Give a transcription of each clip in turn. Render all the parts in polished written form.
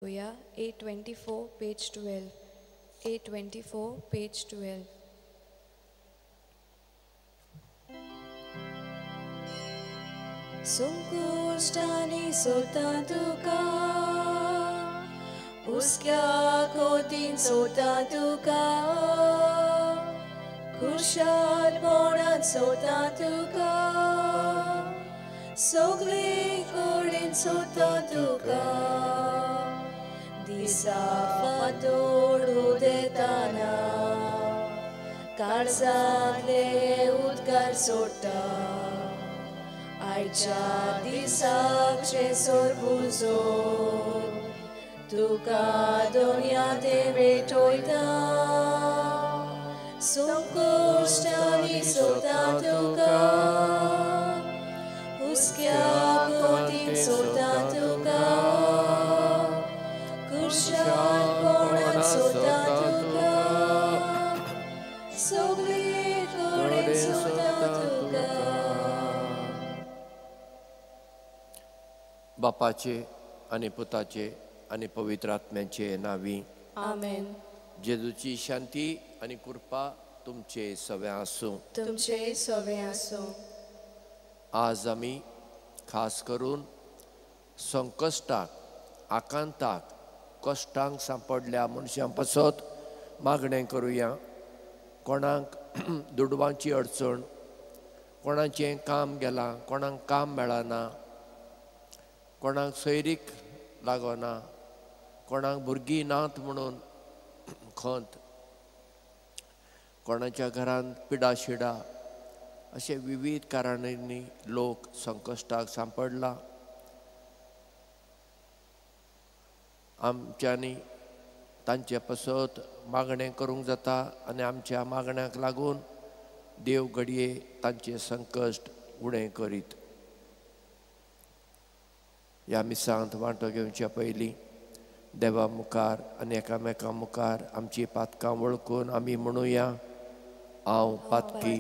A24, page 12. A24, page 12. संकुश्टांनी सोदता तुका, हुस्क्या कोतीन सोदता तुका, खुशालपणान सोदता तुका, सगळे कडेन सोदता तुका, दिसा फांतोड उदेताना काळजांतले उद्गार सोडटा, आयच्या दिसाक सोरपुजो तुका दोनया ते भेटयता, संकुश्टांनी सोदता तुका, हुस्क्या कोतीन सोदता तुका, खुशालपणान सोदता तुका, सगळे कडेन सोदता तुका. बापाचे आनी पुताचे आनी पवित्र आत्म्याचे नांवी आमेन. जेजूची शांती आनी कृपा तुमचे सवे आसूं. तुमचे सवे आसूं. आज आमी खास करून संकश्टाक, आकांताक, कश्टांक सांपडल्या मनशां पासत मागणें करुया. कोणाक दुडवांची अडचण, कोणाचें काम गेलां, कोणाक काम मेळना, कोणाक सोयरीक लागना, कोणाक भुरगीं नात म्हणून खंत, कोणाच्या घरांत पिडा शिडा, अशे विविध कारणांनी लोक संकश्टाक सांपडला. आमच्यांनी तांचे पासत मागणें करूंक जाता आनी आमच्या मागण्याक लागून देव घडये तांचें संकश्ट उणें करीत. ह्या मिसांत वांटो घेवच्या पयलीं देवा मुखार आनी एकामेका मुखार आमची पातकां वळखून आमी म्हणुया, हांव पातकी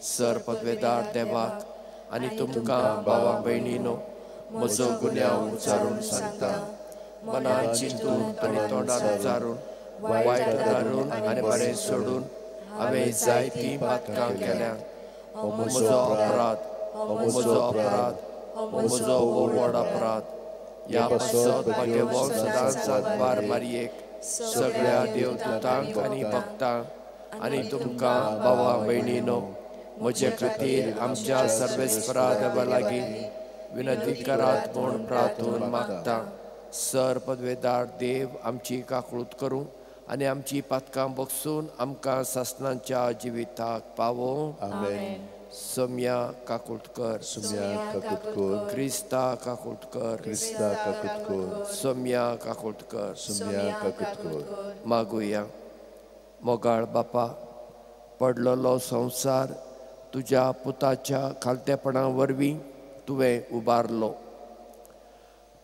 सर पदवेदार देवाक आनी तुमकां भावा भयणीनो म्हजो गुन्यांव उचारून सांगता. मनान चिंतून आनी तोंडान उचारून, वायट धारून आनी बरें सोडून हांवें जायतीं पातकां केल्यांत. म्हजो अपराध, म्हजो अपराध, म्हजो व्हड अपराध. ह्या पासत भाग्यवंत सदांच हातभार मारयेक, सगळ्या देवदूतांक आनी भक्तांक आनी तुमकां भावा भयणीनो म्हजे खातीर आमच्या सर्वेस्परा देवा लागीं विनंती करात म्हूण प्रार्थून मागता. सर पदवेदार देव आमची काकळूत करूं आनी आमची पातकां बगसून आमकां सासणाच्या जिविताक पावोवं. आमेन. सोम्या काकूट कर, सोम्या काकूट कर, क्रिस्ता काकूट कर, क्रिस्ता काकूट कर, सोम्या काकूट कर, सोम्या काकूट कर. मागुया. मोगाळ बापा, पडलेलो संवसार तुज्या पुताच्या खालतेपणा वरवीं तुवें उबारलो.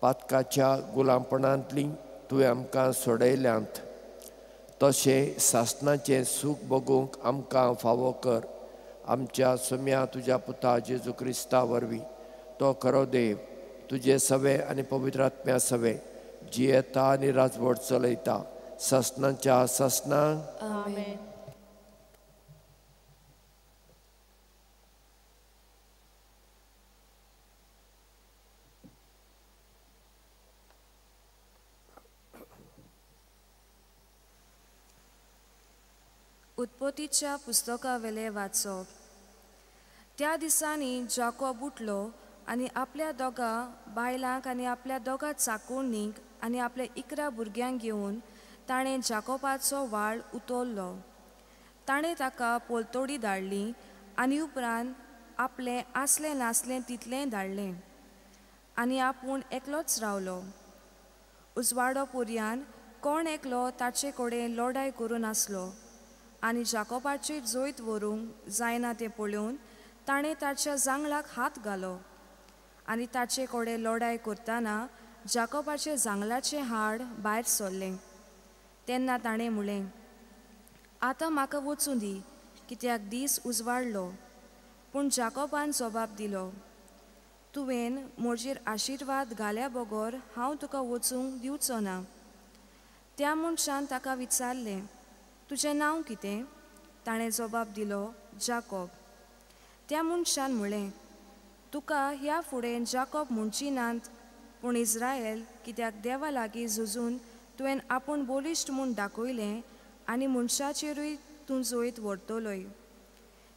पातकाच्या गुलामपणांतली तुवें आमकां सोडयल्यांत, तशें सासणाचें सूख भोगूंक आमकां फावो कर. आमच्या सोम्या तुज्या पुता जेजू क्रिस्ता वरवीं, तो खरो देव, तुजे सवे आनी पवित्र आत्म्या सवे जियेता आनी राजवट चलयता सासणाच्या सासणाक. आमेन. उत्पत्तीच्या पुस्तकावेलें वाचप. त्या दिसांनी जाकोब उठलो आनी आपल्या दोगां बायलांक आनी आपल्या दोगां चाकोरणींक आनी आपल्या 11 भुरग्यांक घेवन ताणें जाकोबाचो वाळ उतरलो. ताणें ताका पोलतोडी धाडली आनी उपरांत आपलें आसलें नासलें तितलें धाडलें आनी आपूण एकलोच रावलो. उजवाडो पुरयान कोण एकलो ताचे कडेन लढाय करून आसलो आनी जाकोबाचेर जैत व्हरूंक जायना तें पळोवन ताणें ताच्या जांगळाक हात घालो आनी ताचे कडेन लढाय करतना जाकोबाचें जांगळाचें हाड भायर सरलें. तेन्ना ताणें म्हणलें, आतां म्हाका वचूं दी, कित्याक दीस उजवाडलो. पूण जाकोबान जबाब दिलो, तुवें म्हजेर आशिर्वाद घाल्या बगर हांव तुका वचूंक दिवचो ना. त्या मनशान ताका विचारलें, तुजें नांव कितें? ताणें जबाब दिलो, जाकोब. त्या मनशान म्हळें, तुका ह्या फुडें जाकोब म्हणची नात, पूण इस्रायल, कित्याक देवा लागीं झुजून तुवें आपूण बळिश्ट म्हूण दाखयलें आनी मनशाचेरूय तूं जैत व्हरतलोय.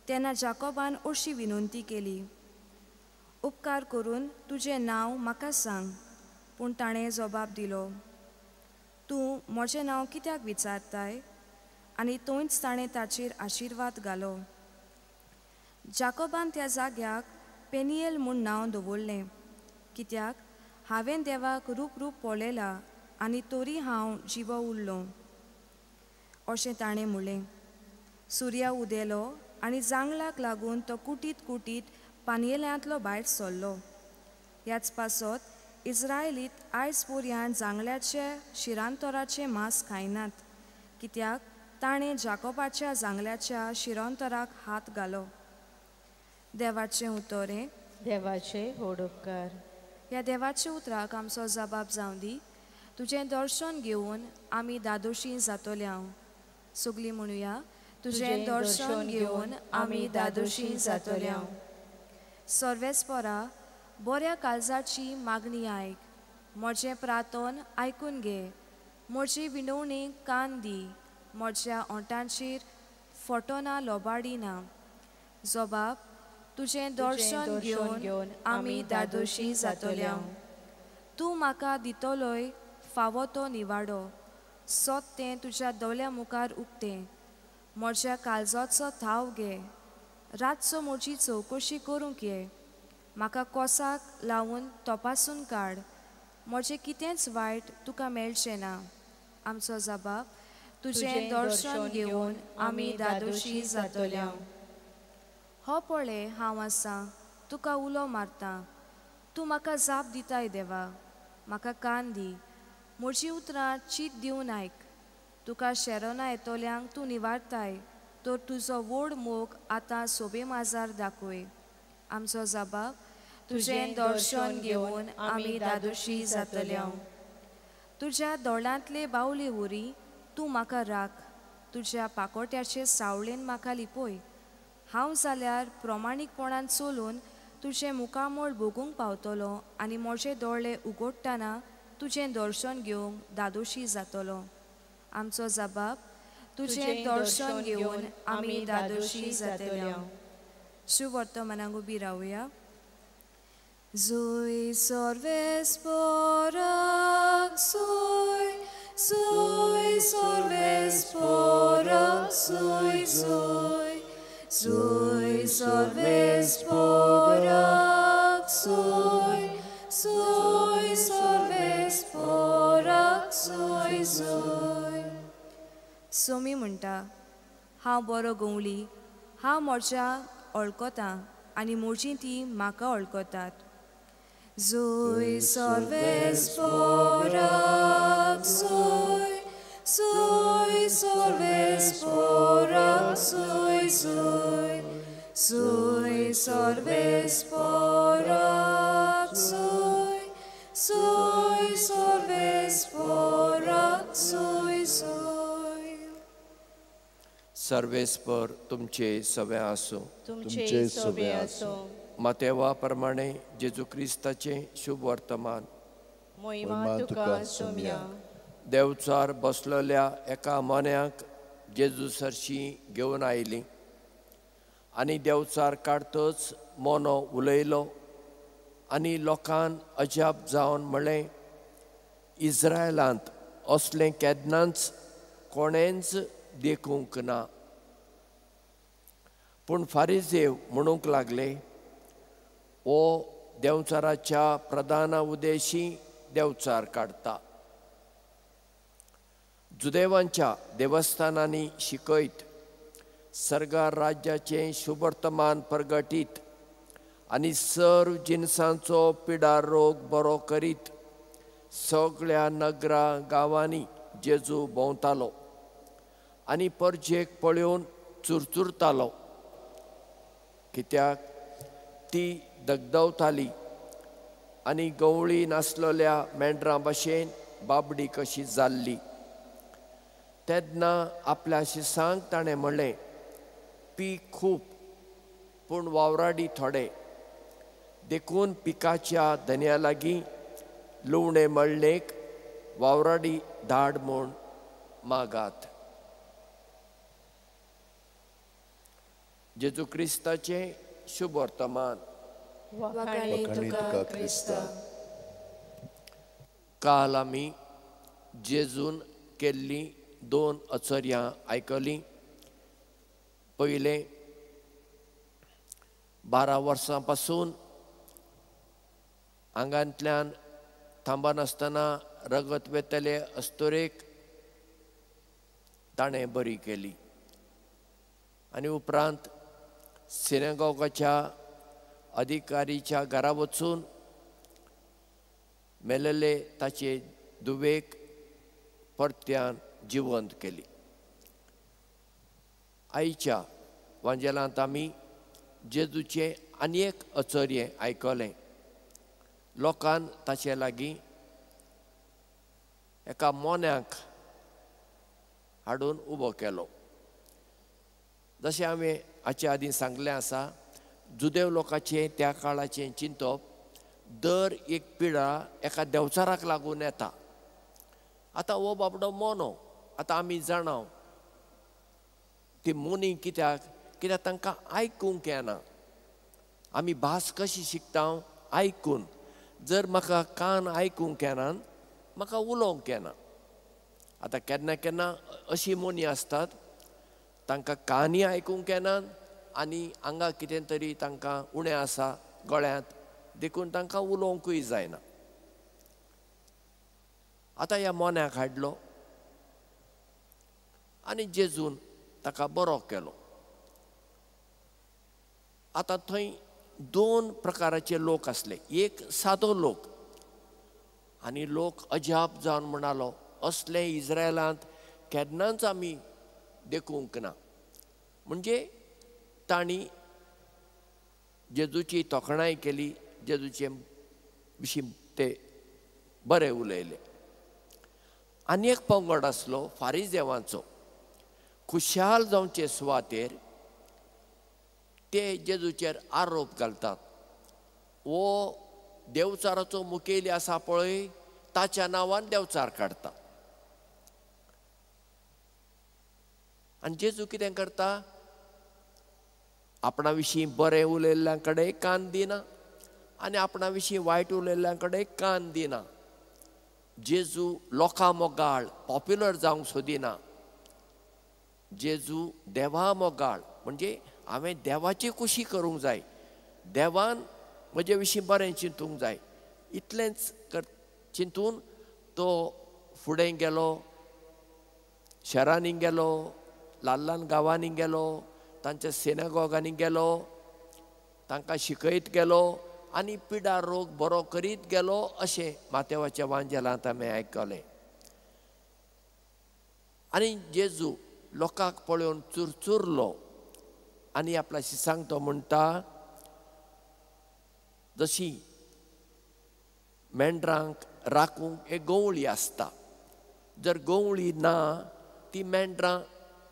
तेन्ना जाकोबान अशी विनंती केली, उपकार करून तुजें नांव म्हाका सांग. पूण ताणें जबाब दिलो, तूं म्हजें नांव कित्याक विचारताय? आनी थंयच ताणें ताचेर आशिर्वाद घालो. जाकोबान त्या जाग्याक पेनियल म्हूण नांव दवरलें, कित्याक हांवें देवाक रूप रूप पळयला आनी तरी हांव जिवो उरलो, अशें ताणें म्हणलें. सुर्या उदेलो आनी जांगलाक लागून तो कुटीत कुटीत पानयेल्यांतलो भायर सरलो. ह्याच पासत इस्रायलीत आयज पर्यंत जांगल्याचे शिरांतराचें मांस खायनात, कित्याक ताणें जाकोबाच्या जांगल्याच्या शिरांतराक हात घालो. देवाचें उतर. देवाचे व्हड उपकार. ह्या देवाच्या उतराक आमचो जबाब जावं दी. तुजें दर्शन घेवन आमी दादोशी जातले. सगळीं म्हणुया, तुजें दर्शन घेवन आमी दादोशी जातले. सर्वेस्परा, बऱ्या काळजाची मागणी आयक, म्हजें प्रार्थन आयकून घे, म्हजी विनवणी कान दी, म्हज्या ओंठांचेर फटो ना लोबाडी ना. जबाब, तुजें दर्शन घेवन आमी दादोशी जातले. तूं म्हाका दितलोय फावो तो निवाडो, सत तें तुज्या दोळ्या मुखार उक्तें. म्हज्या काळजाचो थाव घे, रातचो म्हजी चवकशी करूंक ये, म्हाका कोसाक लावन तपासून काड, म्हजें कितेंच वायट तुका मेळचें ना. आमचो जबाब, तुजें दर्शन घेवन आमी दादोशी जातले. हो पळय हांव आसां, तुका उलो मारतां, तूं म्हाका जाप दिताय. देवा, म्हाका कान दी, म्हजीं उतरां चीत दिवन आयक. तुका शेरोना येतल्यांक तूं निवारताय, तर तुजो व्हड मोग आतां सोबे माजार दाखय. आमचो जबाब, तुजें दर्शन घेवन आमी दादोशी जातले. तुज्या दोळ्यांतले बावले वरी तूं म्हाका राख, तुज्या पाकोट्याचे सावळेन म्हाका लिपय. हांव जाल्यार प्रमाणीकपणान चलून तुजें मुखामळ भोगूंक पावतलो आनी म्हजे दोळे उगडटना तुजें दर्शन घेवंक दादोशी जातलो. आमचो जबाब, तुजें दर्शन घेवन आमी दादोशी जातले. शुवर्तमानाक उबी रावया. Zoe sorves porak soi, Zoe sorves porak soi soi, Zoe sorves porak soi, Zoe sorves porak soi soi. Somi म्हणटा, हांव बरो गवळी, हांव म्हज्या वळखतां आनी म्हजीं तीं म्हाका वळखतात. Zoe sorves porak soi, Zoe sorves porak soi soi, Zoe sorves porak soi, Zoe sorves porak soi soi. सर्वेस्पर तुमचे सवे आसूं. तुमचे सवे आसूं. मातेवा प्रमाणे जेजू क्रिस्ताचें शुभ वर्तमान. मोहिमा तुका सोम्या. देवचार बसलेल्या एका मोन्याक जेजू सरशी घेवन आयली आनी देवचार काडतच मोनो उलयलो आनी लोकान अजाप जावन म्हळें, इस्रायलांत असलें केन्नाच कोणेंच देखूंक ना. पूण फारिजेव म्हणूंक लागले, ओ देवचाराच्या प्रधाना उदेशी देवचार काडटा. जुदेवांच्या देवस्थानांनी शिकयत सर्गार राज्याचें शुभवर्तमान प्रगटीत आनी सर्व जिनसांचो पिडार रोग बरो करीत सगळ्या नगरा गांवांनी जेजू भोंवतालो आनी परजेक पळोवन चुरचुरतालो, कित्याक ती दगदवताली आनी गवळी नासलेल्या मेंढरां भशेन बाबडी कशी जाल्ली. तेन्ना आपल्या शिसांक ताणें म्हणलें, पीक खूब पूण वावराडी थोडे, देखून पिकाच्या धनया लागीं लुवणे मळणेक वावराडी धाड म्हूण मागात. जेजू क्रिस्ताचें शुभ वर्तमान. वाखाणी तुका क्रिस्ता. काल आमी जेजून केल्लीं दोन अचर्यां आयकलीं. पयलें, 12 वर्सां पासून आंगांतल्यान थांबनासतना रगत वेतले अस्तुरेक ताणें बरी केली आनी उपरांत सिनेगॉगाच्या अधिकारीच्या घरा वचून मेलेले ताचे दुवेक परत्यान जिवंत केली. आयच्या वांजेलांत आमी जेजूचें आनी एक अचर्यें आयकलें. लोकान ताचे लागीं एका मोन्याक हाडून उबो केलो. जशें हांवें हाचे आदीं सांगलें आसा, जुदेव लोकांचें त्या काळाचें चिंतप दर एक पिडा एका देंवचाराक लागून येता. आतां हो बाबडो मोनो, आतां आमी जाणाव ती मोनी कित्याक, कित्याक तांकां आयकूंक येना. आमी भास कशी शिकता? आयकून. जर म्हाका कान आयकूंक येना, म्हाका उलोवंक येना. आतां केन्ना केन्ना अशी मोनी आसतात, तांकां कानय आयकूंक येना आनी आंगा कितें तरी तांकां उणें आसा गळ्यांत, देखून तांकां उलोवंकूय जायना. आतां ह्या मोन्याक हाडलो आनी जेजून ताका बरो केलो. आतां थंय दोन प्रकाराचे लोक आसले. एक सादो लोक, आनी लोक अजाप जावन म्हणालो, असले इस्रायलांत केन्नाच आमी देखूंक ना. म्हणजे तांणी जेजूची तोखणाय केली, जेजूचे विशीं ते बरे उलयले. आनी एक पंगड आसलो फारिजेवांचो. खुशाल जावचे सुवातेर ते जेजूचेर आरोप घालतात, हो देवचाराचो मुखेली आसा पळय, ताच्या नांवान देवचार काडटा. आनी जेजू कितें करता? आपणा विशीं बरें उलयल्ल्यां कडेन कान दिना आनी आपणा विशीं वायट उलयल्ल्यां कडेन कान दिना. जेजू लोकां मोगाळ, पॉप्युलर जावंक सोदिना. जेजू देवा मोगाळ, म्हणजे हांवें देवाची खुशी करूंक जाय, देवान म्हजे विशीं बरें चिंतूंक जाय, इतलेंच चिंतून तो फुडें गेलो, शहरांनी गेलो, ल्हान ल्हान गांवांनी गेलो, तांच्या सिनेगॉगांनी गेलो, तांकां शिकयत गेलो आनी पिडा रोग बरो करीत गेलो, अशें मातेवाच्या वांजेलांत आमी आयकलें. आनी जेजू लोकांक पळोवन चुरचुरलो आनी आपल्या शिसांक तो म्हणटा, जशी मेंढरांक राखूंक एक गंवळी आसता, जर गंवळी ना ती मेंढरां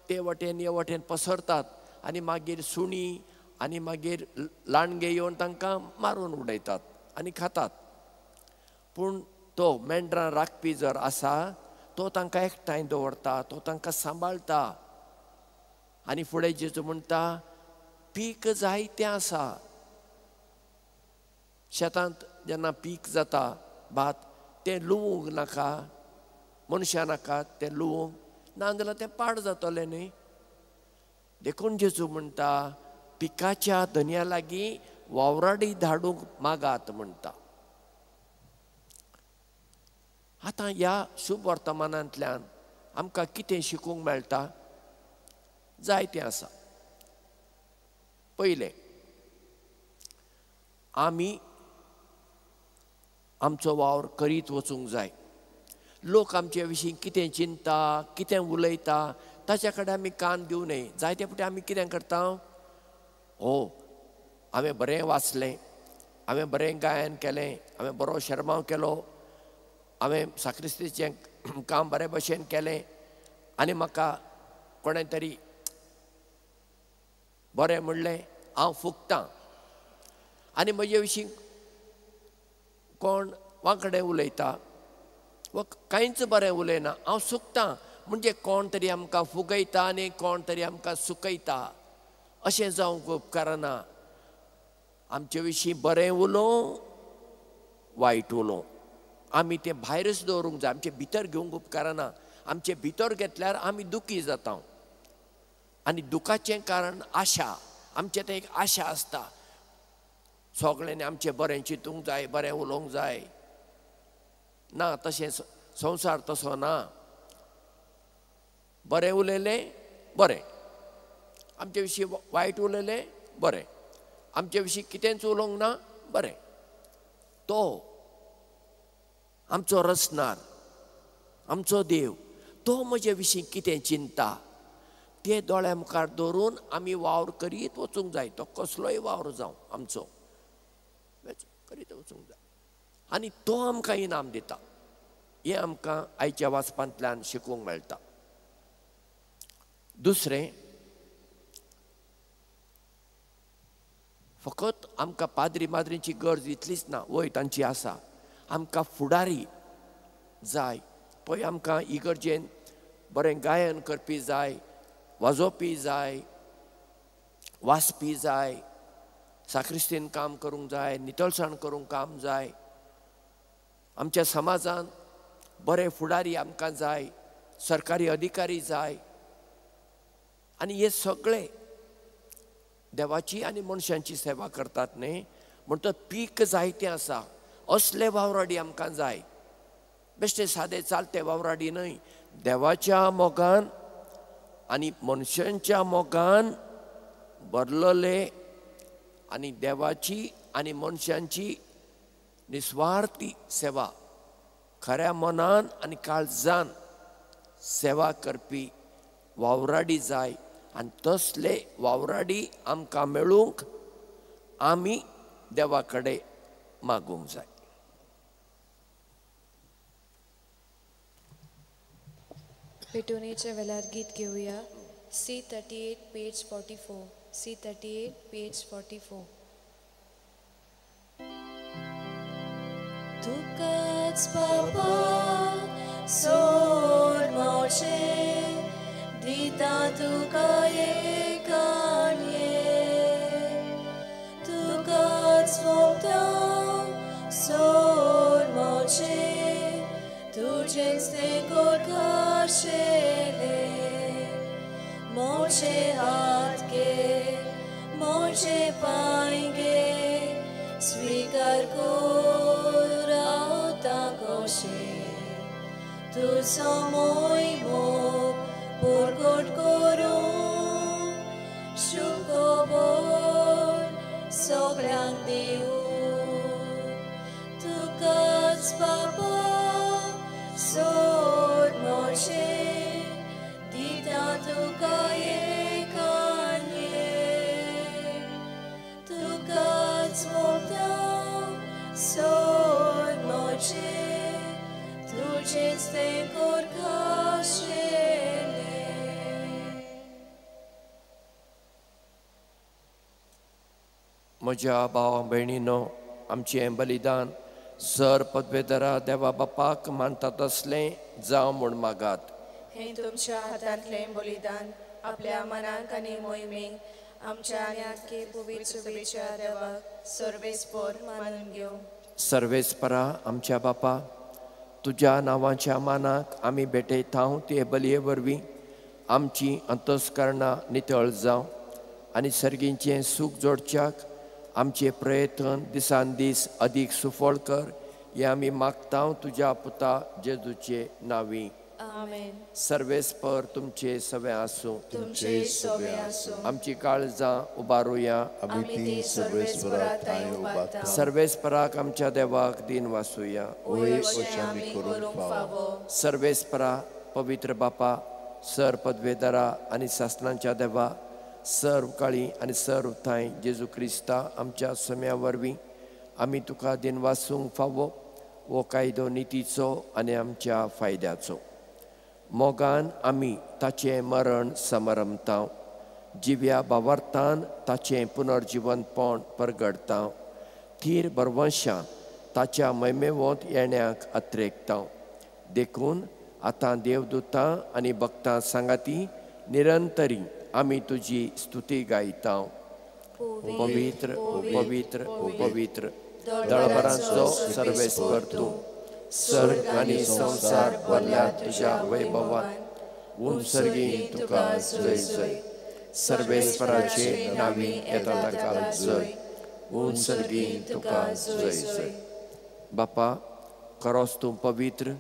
ते वटेन हे वटेन पसरतात आनी मागीर सुणी आनी मागीर लांडगे येवन तांकां मारून उडयतात आनी खातात. पूण तो मेंढरां राखपी जर आसा तो तांकां एकठांय दवरता, तो तांकां सांबाळटा. आनी फुडें जेजू म्हणटा, पीक जायतें आसा. शेतांत जेन्ना पीक जाता भात, तें लुवूंक नाका, मनशां नाका तें लुवूंक, नाजाल्यार तें पाड जातलें न्ही. देखून जेजू म्हणटा, पिकाच्या धनया लागीं वावराडी धाडूंक मागात म्हणटा. आतां ह्या शुभ वर्तमानांतल्यान आमकां कितें शिकूंक मेळटा? जायतें आसा. पयलें, आमी आमचो वावर करीत वचूंक जाय. लोक आमचे विशीं कितें चिंता, कितें उलयता ताच्या कडेन आमी कान दिवं नये. जायते फावटी आमी कितें करता, हो हांवें बरें वाचलें, हांवें बरें गायन केलें, हांवें बरो शेरमांव केलो, हांवें साक्रिस्तीचें काम बरे भशेन केलें, आनी म्हाका कोणें तरी बरें म्हणलें हांव फुगतां आनी म्हजे विशीं कोण वांकडे उलयता वा कांयच बरें उलयना हांव सुकतां. म्हणजे कोण तरी आमकां फुगयता आनी कोण तरी आमकां सुकयता. अशें जावंक उपकारना. आमचे विशीं बरें उलोवं वायट उलोवं आमी तें भायरच दवरूंक जाय. आमचे भितर घेवंक उपकारना. आमचे भितर घेतल्यार आमी दुखी जाता आनी दुखाचें कारण आशा. आमचें तें एक आशा आसता सगळ्यांनी आमचें बरें चिंतूंक जाय, बरें उलोवंक जाय. ना, तशें संवसार तसो ना. बरें उलयलें बरें, आमचे विशीं वायट उलयलें बरें, आमचे विशीं कितेंच उलोवंक ना बरें. तो आमचो रचणार, आमचो देव, तो म्हजे विशीं कितें चिंता ते दोळ्या मुखार दवरून आमी वावर करीत वचूंक जाय. तो कसलोय वावर जावं आमचो करीत वचूंक जाय आनी तो आमकां इनाम दिता. हें आमकां आयच्या वाचपांतल्यान शिकूंक मेळटा. दुसरें, फकत आमकां पाद्री माद्रींची गरज इतलीच ना, वय तांची आसा. आमकां फुडारी जाय. पळय आमकां इगर्जेन बरें गायन करपी जाय, वाजोवपी जाय, वाचपी जाय, साक्रिस्तीन काम करूंक जाय, नितळसाण करूंक काम जाय. आमच्या समाजान बरे फुडारी आमकां जाय, सरकारी अधिकारी जाय. आनी हे सगळे देवाची आनी मनशांची सेवा करतात न्ही, म्हणटच पीक जायतें आसा. असले वावराडी आमकां जाय, बेश्टे सादे चालते वावराडी न्हय. देवाच्या मोगान आनी मनशांच्या मोगान भरलेले आनी देवाची आनी मनशांची निस्वार्थी सेवा खऱ्या मनान आनी काळजान सेवा करपी वावराडी जाय. आनी तसले वावराडी आमकां मेळूंक आमी देवा कडेन मागूंक जाय. पेटोवणेच्या वेळार गीत घेवया. C38 page 44. C38 page 44. तुकाच बाबा सोड मोचे दिता तुका एकानये, तुकाच मोगता सोड मोचे तुजेंच तें कोरकाशेले, मोचे हात गे मोचे पांय गे स्वीकार कोर रावता कशे, तुजो मोय मोग परगट करूं शुखबर सगळ्यांक दिवं, तुकाच बाबा सोड मोचे दिता तुका एकानये, तुकाच मोगता सोड मोचे तुजेंच तें कोरकाशेले. म्हज्या भावा भयणीनो, आमचें बलिदान सर पदवेधरा देवा बापाक मानता तसलें जावं म्हूण मागात. हें तुमच्या हातांतलें बलिदान आपल्या मनाक आनी मोहिमेक आमच्या आनी पवित्र सभेच्या देवाक सर्वेस्पर मानून घेवं. सर्वेस्परा आमच्या बापा, तुज्या नांवाच्या मानाक आमी भेटयता ते बलये वरवीं आमची अंतस्करणां नितळ जावं आनी सर्गींचें सूख जोडच्याक आमचे प्रयत्न दिसान दीस अदीक सुफळ कर, हें आमी मागता तुज्या पुता जेजूचे नांवी. आमेन. सर्वेस्पर तुमचे सवे आसूं. तुमचे सवे आसूं. आमची काळजां उबारुया. आमी ती सर्वेस्परा ठांय उबारता. सर्वेस्पराक आमच्या देवाक दिन वासुया. वय अशें आमी करूंक फावो. सर्वेस्परा पवित्र बापा, सर पदवेदारा आनी सासणांच्या देवा, सर्व काळी आनी सर्व ठांय जेजू क्रिस्ता आमच्या सम्या वरवीं आमी तुका दिन वासूंक फावो हो कायदो नितीचो आनी आमच्या फायद्याचो. मोगान आमी ताचें मरण समरमता, जिव्या भावार्थान ताचें पुनर्जिवनपण परगडता, थीर बरवंशान ताच्या मैमेवोंत येण्याक अत्रेकता. देखून आतां देवदूतां आनी भक्तां सांगाती निरंतरी आमी तुजी स्तुती गायता. पवित्र पवित्र पवित्र दळभरांचो सर्वेस्पर तूं, सर्ग आनी संवसार भरल्या तुज्या वैभवान. उंच सर्गी तुका जय जय. सर्वेस्पराचे नावी येता ताका जय. उंच सर्गी तुका जय जय. बापा, खरोच तूं पवित्र,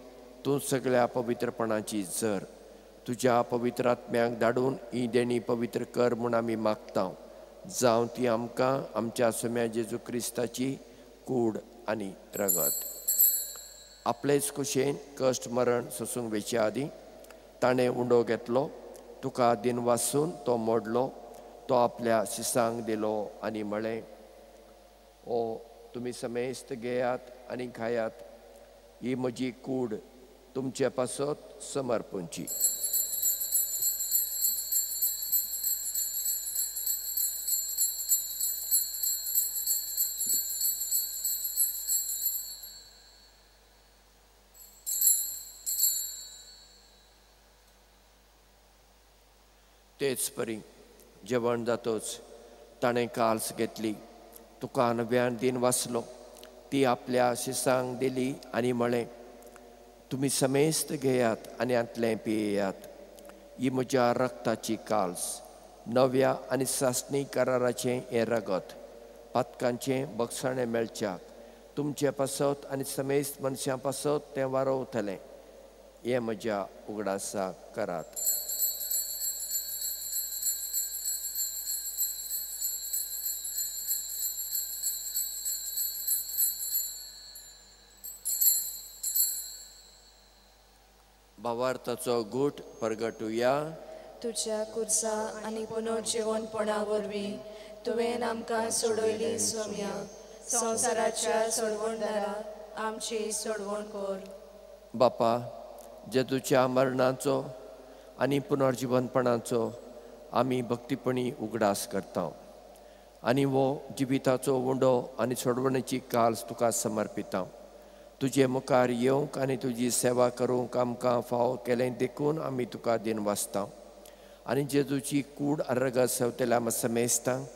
तूं सगळ्या पवित्रपणाची जर. तुज्या पवित्र आत्म्याक धाडून ही देणी पवित्र कर म्हूण आमी मागता. जावं ती आमकां आमच्या सोम्या जेजू क्रिस्ताची कूड आनी रगत. आपलेच कुशेन कश्ट मरण सोसूंक वेचे आदीं ताणें उंडो घेतलो, तुका दिन वासून तो मोडलो, तो आपल्या शिसांक दिलो आनी म्हळें, ओ तुमी समेस्त घेयात आनी खायात, ही म्हजी कूड तुमचे पासत समर्पूंची. तेच परी जेवण जातच ताणें काल्स घेतली, तुका नव्यान दिन वाचलो, ती आपल्या शिसांक दिली आनी म्हळें, तुमी समेस्त घेयात आनी हांतलें पियेयात, ही म्हज्या रक्ताची काल्स, नव्या आनी सासणी कराराचें हें रगत, पातकांचें बगसाणें मेळच्याक तुमचे पासत आनी समेस्त मनशां पासत तें वारोवतलें. हें म्हज्या उगडासाक करात. भावार्थाचो गूट परगटुया. तुज्या कुर्सा आनी पुनर्जिवनपणा वरवीं तुवें आमकां सोडयली सोम्या, संवसाराच्या सोडवणदारा आमची सोडवण कर. बापा, जेजूच्या मरणाचो आनी पुनर्जिवनपणाचो आमी भक्तीपणी उगडास करता आनी वो जिविताचो उंडो आनी सोडवणेची काल्स तुका समर्पिता. तुजे मुखार येवंक आनी तुजी सेवा करूंक आमकां फावो केलें देखून आमी तुका दिन वाचता. आनी जेजूची कूड आनी रगत सेवतल्या समेस्तांक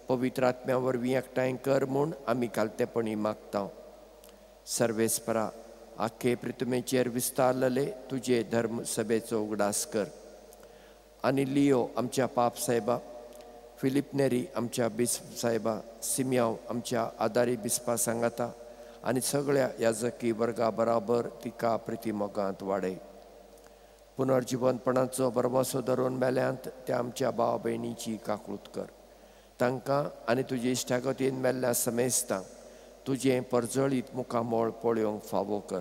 पवित्र आत्म्या वरवीं एकठांय कर म्हूण आमी कालतेपणी मागता. सर्वेस्परा, आख्खे प्रितुमेचेर विस्तारलेले तुजे धर्म सभेचो उगडास कर आनी लियो आमच्या पाप साहेबा, फिलीप नेरी आमच्या बिस्प साहेबा, सिम्याव आमच्या आदारी बिस्पा सांगाता आनी सगळ्या याजकी वर्गा बराबर तिका प्रितीमोगांत वाडय. पुनर्जिवनपणाचो भरवंसो धरून मेल्यांत त्या आमच्या भाव भयणीची काकळूत कर. तांकां आनी तुजे इश्टागतीन मेल्ल्या समेस्तांक तुजें परजळीत मुखामोळ पळोवंक फावो कर.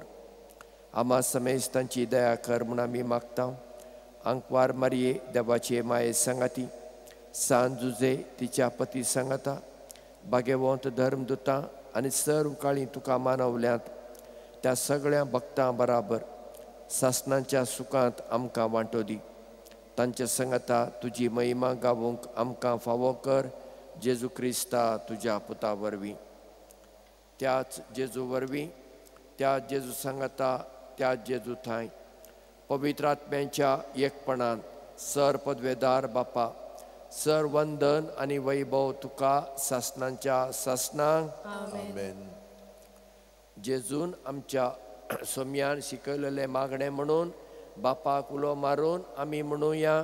आमा समेस्तांची दया कर म्हूण आमी मागता. आंकवार मारये देवाचे माये सांगाती, सान जुजे तिच्या पती सांगाता, भागेवंत धर्मदुतां आनी सर्व काळी तुका मानवल्यांत त्या सगळ्या भक्तां बराबर सासणाच्या सुखांत आमकां वांटो दी. तांच्या सांगाता तुजी महिमा गावूंक आमकां फावो कर, जेजू क्रिस्ता तुज्या पुता वरवीं. त्याच जेजू वरवीं, त्या जेजू सांगाता, त्या जेजू थांय पवित्र आत्म्यांच्या एकपणान सर पदवेदार बापा, सर वंदन आनी वैभव तुका सासणांच्या सासणांक. आमेन. जेजून आमच्या सोम्यान शिकयलेलें मागणें म्हणून बापाक उलो मारून आमी म्हणुया,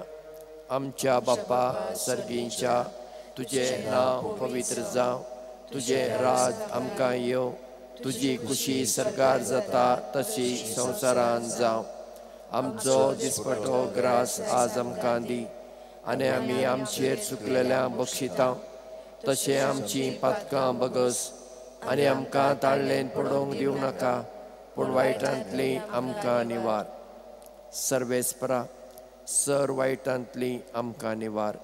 आमच्या बापा सर्गींच्या, तुजें नांव पवित्र जावं, तुजें राज आमकां येवं, तुजी खुशी सरकार जाता तशी संवसारान जावं. आमचो दिसपटो ग्रास आज आमकां दी आनी आमी आमचेर चुकलेल्या बक्षिता तशें आमची पातकां बगस आनी आमकां ताळ्ळेन पडोवंक दिवं नाका, पूण वायटांतली आमकां निवार. सर्वेस्परा, सर वायटांतली आमकां निवार.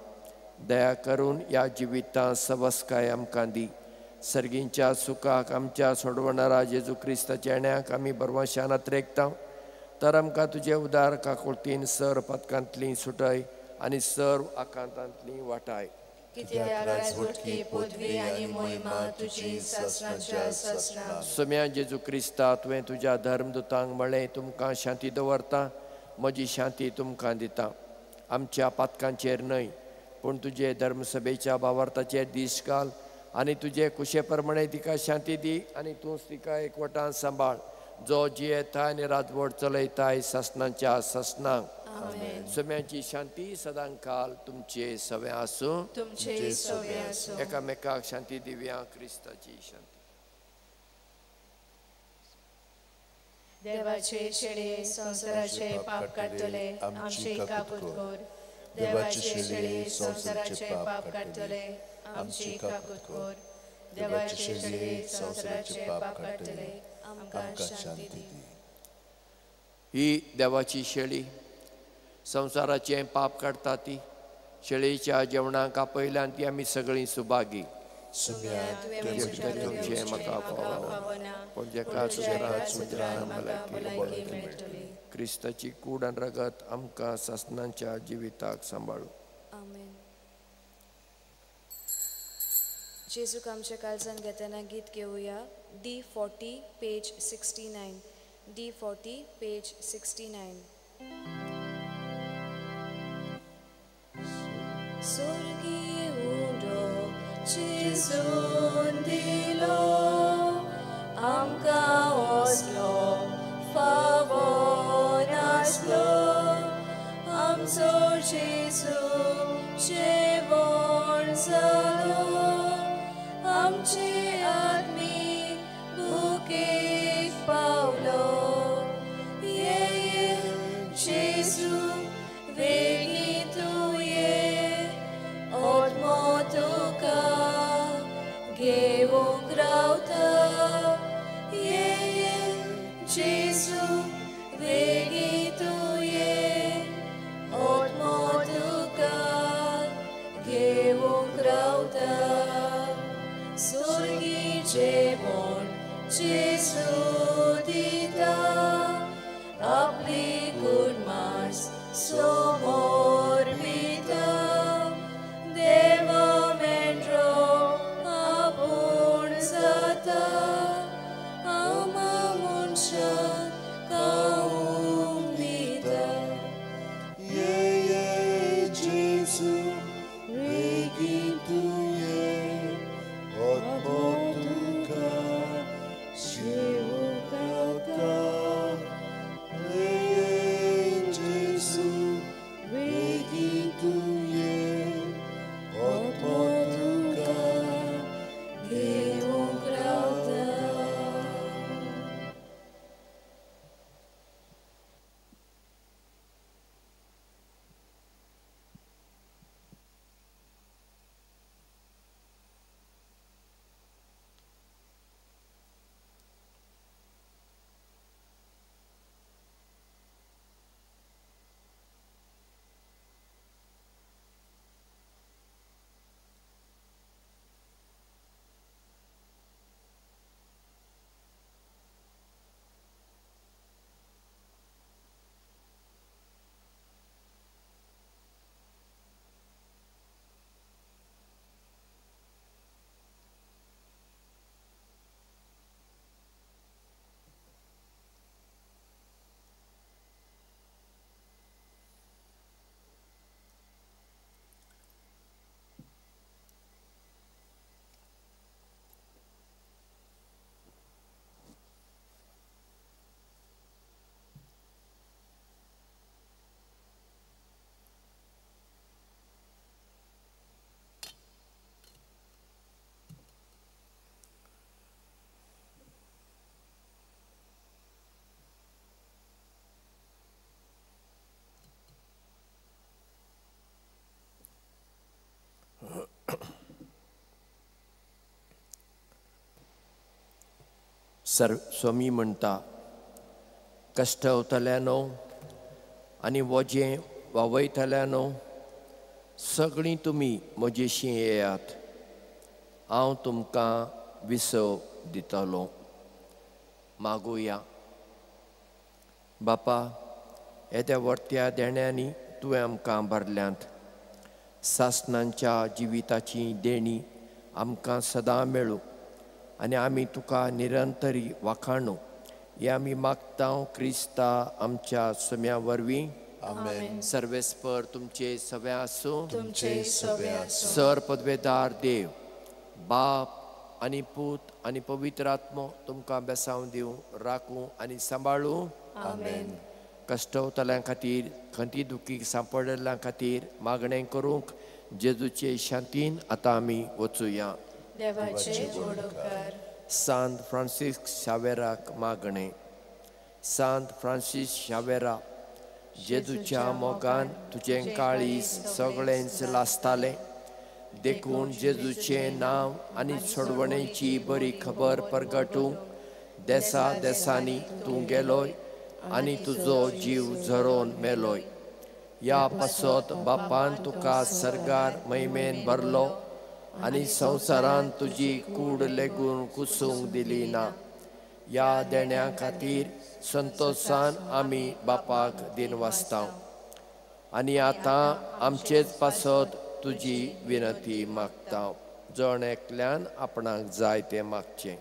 दया करून ह्या जिवितांत सवस्काय आमकां दी. सर्गींच्या सुखाक आमच्या सोडवणारा जेजू क्रिस्ताच्या येण्याक आमी बरवाशान अत्रेकता. तर आमकां तुजे उदार काकुळतीन सर पदकांतली सुटय आनी सर्व आकांतांतली वाटाय. कित्याक राजवटकी पदवी आनी महिमा तुजी सासणाच्या सासणाक. सोम्या जेजू क्रिस्ता, तुवें तुज्या धर्मदूतांक म्हळें, तुमकां शांती दवरता, म्हजी शांती तुमकां दिता. आमच्या पातकांचेर न्हय पूण तुजे धर्मसभेच्या भावार्थाचेर दीस घाल आनी तुजे कुशे प्रमाणे तिका शांती दी आनी तूंच तिका एकवटान सांबाळ, जो जियेता आनी राजवट चलयताय सासणाच्या सासणाक. सोम्याची शांती सदांकाल तुमचे सवे आसूं. तुमचे सवे आसूं. एकामेकाक शांती दिवया. क्रिस्ताची शांती. देवाचे शेळे संवसाराचे पाप काडटले, आमची काकूत कर. देवाचे शेळे संवसाराचे पाप काडटले, आमची काकूत कर. देवाचे शेळे संवसाराचे पाप काडटले, आमकां शांती दी. ही देवाची शेळी संवसाराचें पाप काडटा. ती शेळीच्या जेवणाक आपयल्यान ती आमी सगळीं सुभागी. म्हाका पूण जेका भलायकी क्रिस्ताची कूड आनी रगत आमकां सासणाच्या जिविताक सांबाळू. आमेन. जेजूक आमच्या काळजान घेतना गीत घेवया. D40 page 69. D40 page 69. स्वर्गीय उंडो जेजून दिलो आमकां ओसलो फावो नासलो, आमचो जेजू जेवण जालो, आमचे आत्मीक भुकेक पावलो. ये ये जेजू वेगीं तूं ये, आत्मो तुका घेवंक रावता. ये ये जेजू वेगीं तूं ये, आत्मो तुका घेवंक रावता. स्वर्गी जेवण जेजू दिता, आपली कूड मांस समोर पिता. देवा मेंढरो आपूण जाता, आमा मनशाक खावंक दिता. ये ये जेजू वेगीं तूं ये, आत्मो तुका घेवंक रावता. ये ये जेजू वेगीं तूं ये, आत्मो तुका घेवंक रावता. स्वामी म्हणटा, कश्टवतल्यानो आनी वजें वावयतल्यानो सगळीं तुमी म्हजेशी येयात, हांव तुमकां विसव दितलो. मागुया. बापा, येद्या वर्त्या देण्यांनी तुवें आमकां भरल्यांत. सासणांच्या जिविताची देणी आमकां सदां मेळूं आनी आमी तुका निरंतरी वाखाणू हें आमी मागता क्रिस्ता आमच्या सम्या वरवीं. आमेन. सर्वेस्पर तुमचे सगळे आसूं. तुमचे सगळे आसूं. सर पदवेदार देव बाप आनी पूत आनी पवित्र आत्मो तुमकां बेसांव दिवं, राखूं आनी सांबाळूं. आमेन. कश्टवतल्यां खातीर, खंती दुखीक सांपडलेल्यां खातीर मागणें करूंक जेजूचे शांतीन आतां आमी वचुया. देवाचे व्हड उपकार. सांत फ्रांसीस शावेराक मागणें. सांत फ्रांसीस शावेरा, जेजूच्या मोगान तुजें काळीज सगळेंच लासतालें, देखून जेजूचें नांव आनी सोडवणेची बरी खबर परगटूंक देसा देसांनी तूं गेलोय आनी तुजो जीव झरोवन मेलोय. ह्या पासत बापान तुका सर्गार महिमेन भरलो आनी संवसारान तुजी कूड लेगून कुसूंक दिली ना. ह्या देण्या खातीर संतोशान आमी बापाक दिनवासता आनी आतां आमचेच पासत तुजी विनंती मागता. जण एकल्यान आपणाक जाय तें मागचें.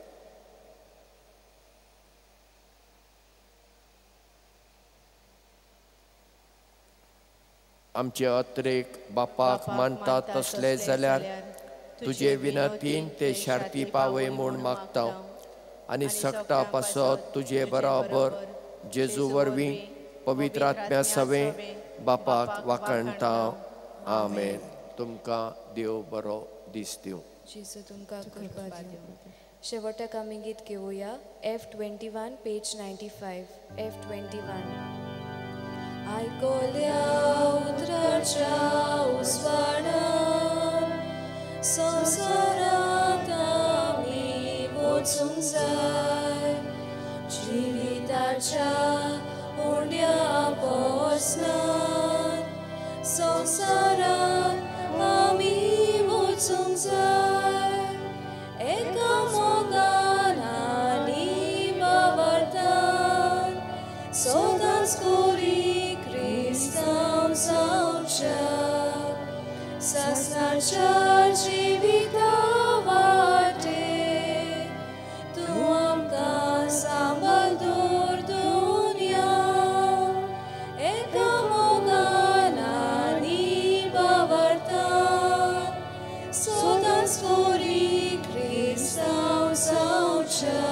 आमचे अत्रेक बापाक मानतात तसले जाल्यार तुजे विनंतीन ते शार्ती पावय म्हूण मागता आनी सगटा पासत तुजे बराबर जेजू वरवीं पवित्र आत्म्या सवें बापाक वाखाणता. आमेन. तुमकां देव बरो दीस दिवं. जेजू तुमकां कृपा दिवं. शेवटाक आमी गीत घेवया F21 page 95. F21. आयकोल्या उतराच्या उजवाडान संवसारांत आमी वचूंक जाय, जिविताच्या उंड्या पोसनात संवसारांत आमी वचूंक जाय, एका मोगान आनी भावार्थान सदांच कोरी क्रिस्तांव जावच्या सासणाच्या जिविता वाटे तूं आमकां सांबाळ दवर दुनिया, एका मोगान आनी भावार्थान सदांच कोरी क्रिस्तांव जावच्या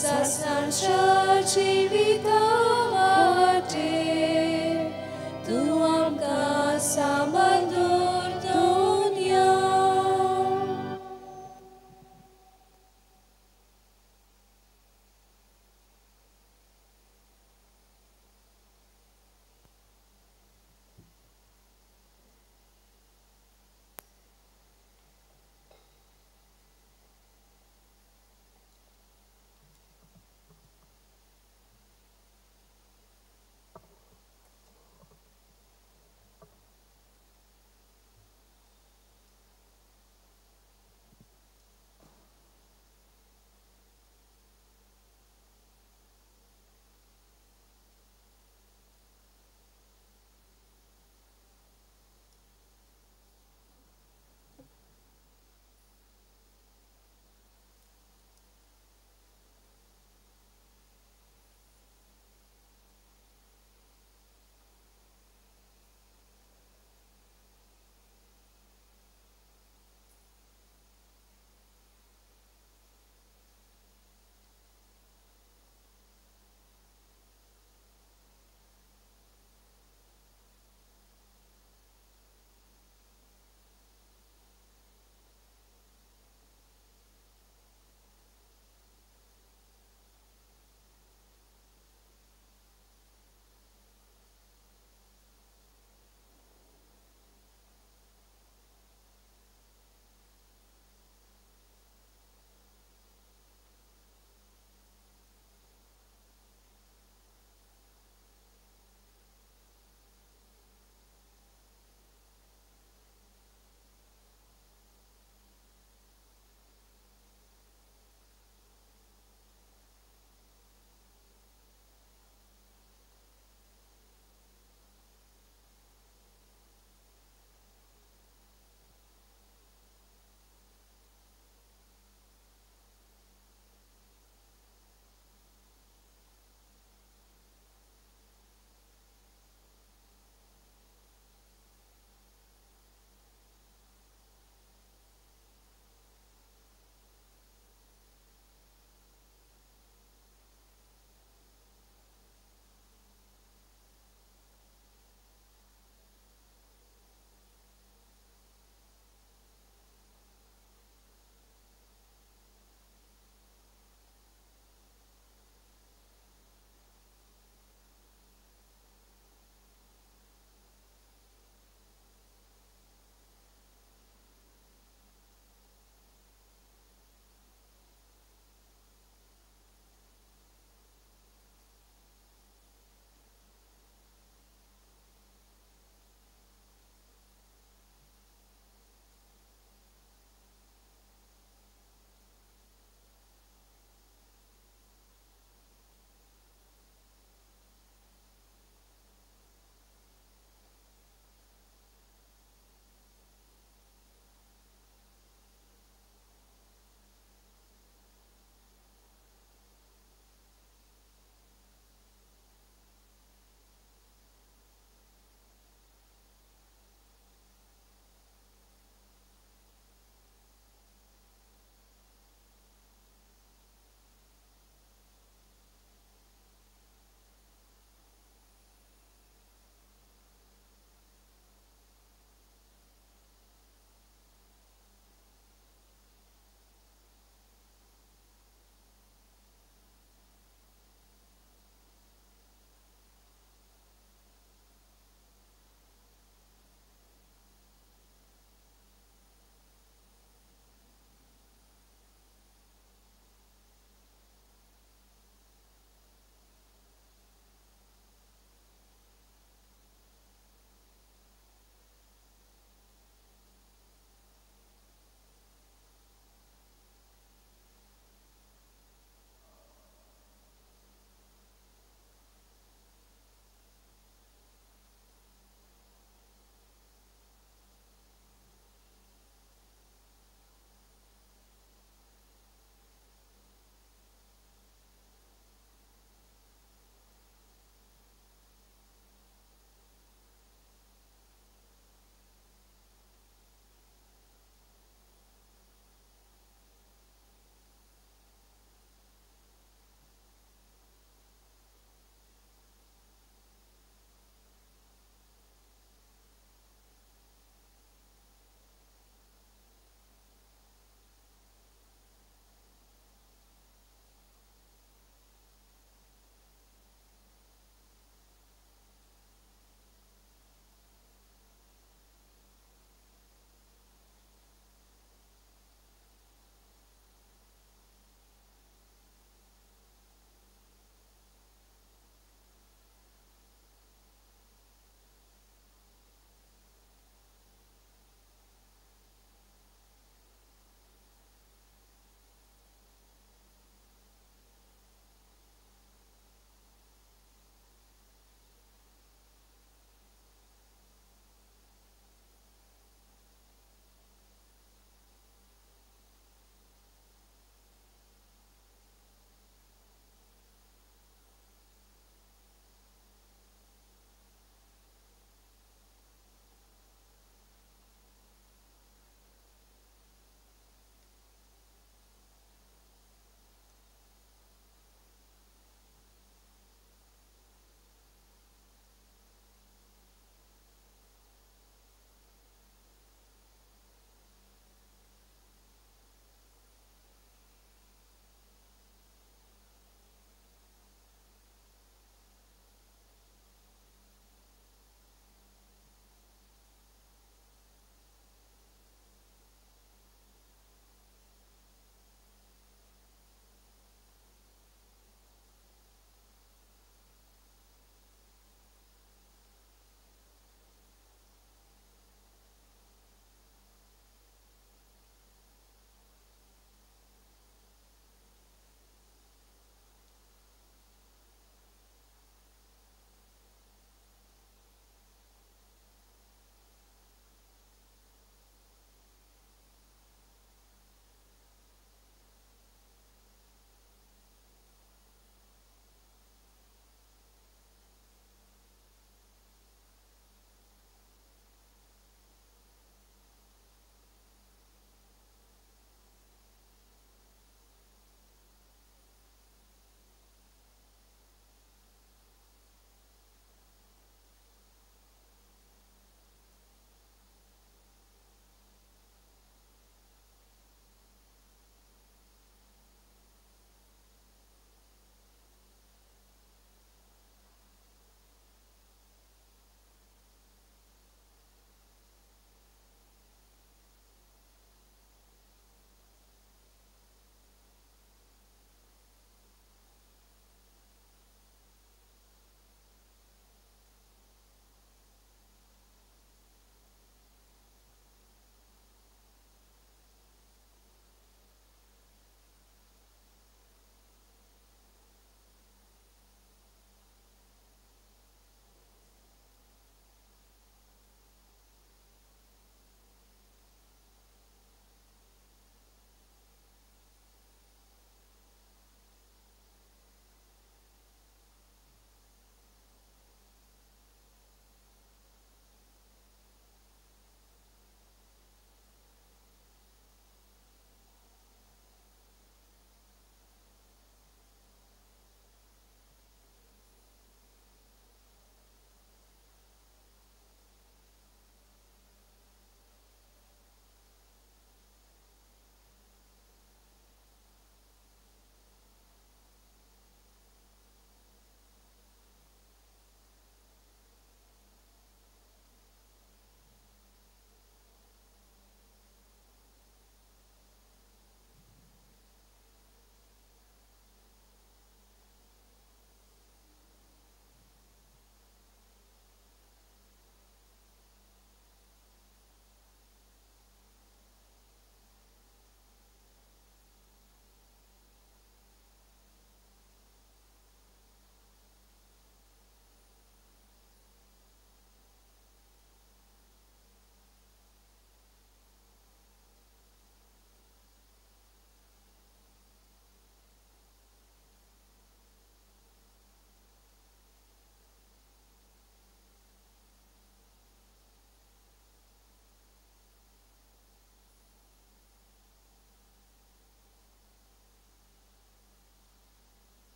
सासणाच्या जिविता.